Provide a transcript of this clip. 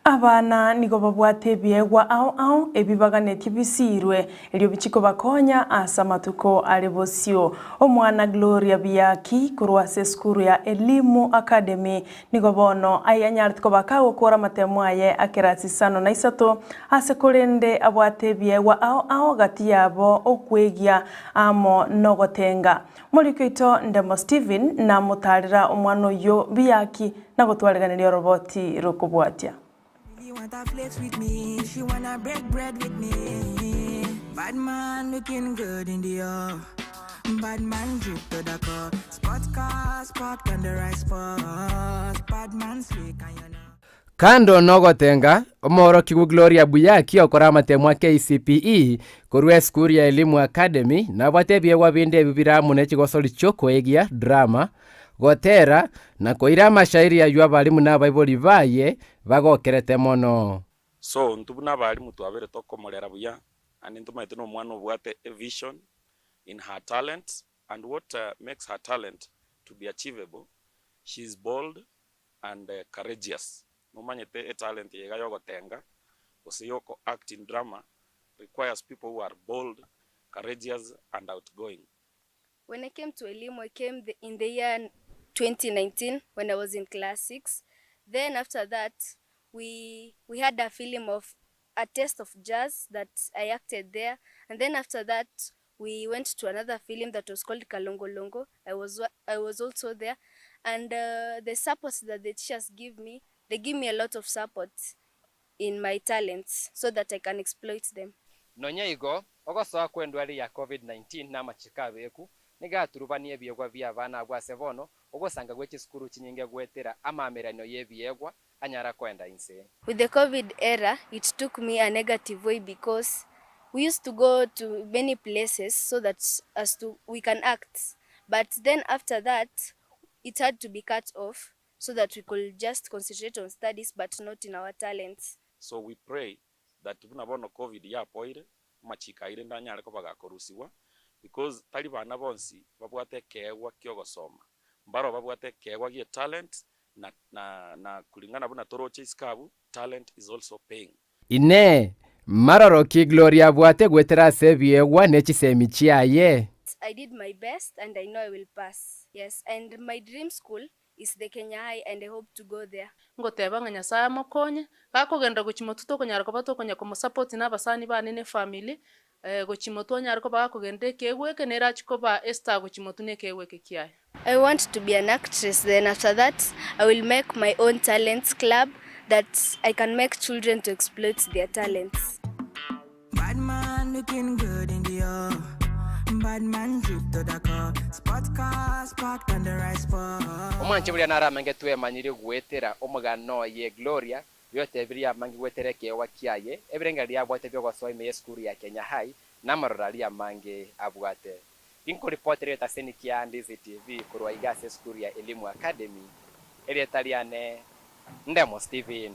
Abana nigo babwate ebiegwa ao ao ebi baganetie bisiirwe, erio bichie kobakonya ase amatuko are bosio. Omwana Gloria Biaki korwa ase esukuru ya Elimu Academy nigo bono ayanyarete koba kagokora amatemo aye a kerasi isano na isato ase korende abwate ebiegwa ao ao gati yabo okwegia amo nogotenga. Moriki oito Ndemo Stephen namotaarera omwana oyio Biaki na gotwareganeria oroboti rokobwatia. Kando nogotenga, omoorokigwa Gloria Buyaki okora amatemwa KCPE korwa esukuru ya Elimu Academy nabwate ebiegwa binde ebio bire amo ne chigosori chiokoegia, drama, gotera, na koira amashairi ayio abalimu na abaibori baye bagokerete mono. So intwe buna abalimu twabere tokomorera buya, naende ntomanyete na omwana obwate a vision in her talent and what makes her talent to be achievable, she is bold and courageous. Nomanyete etalent eye iga yogotenga gose yoko act in drama requires people who are bold, courageous and outgoing. When I came to Elimu I came the in the year 2019 when I was in class 6 then after that we we had a film of a taste of jazz that I acted there and then after that we went to another film that was called Kalongolongo I was I was also there and uh, the support that the teachers give me they give me a lot of support in my talents so that I can exploit them. Nonya igo, ogosoa kw'endwari ya Covid-19 na amachiko abeku nigo aturubanie ebiegwa bi'abana abwo ase bono ogosanga gwe chisukuru chinyinge goetera amaamereranio y'ebiegwa anyara koenda inse. With the covid era it took me a negative way because we used to go to many places so that as to we can act but then after that it had to be cut off so that we could just concentrate on studies but not in our talents. So we pray that buna bono covid yapoire, amachiko aye rende anyare koba gakorusigwa because tari bana bonsi babwate ekeegwa kiogosoma, mbaro babwate ekeegwa gie talent na na na kulingana buna toroche isiko abwo, talent is also paying. Inee! Maroro ki Gloria abwate goetera ase ebiegwa ne chisemi chiaye? I did my best and I know I will pass yes and my dream school is the Kenya High and I hope to go there. Ngoteba ng'a Nyasae amokonye, gakogenda gochia motwe tokonyara koba tokonya komosupport na abasani bane na efamily, gochia motwe onyare koba gakogenda ekeegwa eke nere achie koba estar gochia motwe na ekeegwa eke kiaye. I want to be an actress then after that I will make my own talents club that I can make children to exploit their talents. Bad man looking good in the oh. Bad man drip to the core. Spot cars parked on the right spot. Omwanche boria naro amange twemanyire goetera omogano oye Gloria, oyotebirie amange goetera ekeegwa kiaye, ebirengererio abwate biogosoa ime yesukuru ya Kenya High, na amaroro aria amange abwate. Inkoripotera egetaseni kia Ndizi TV korwa iga ase esukuru ya Elimu Academy, erieta riane Ndemo Stephen.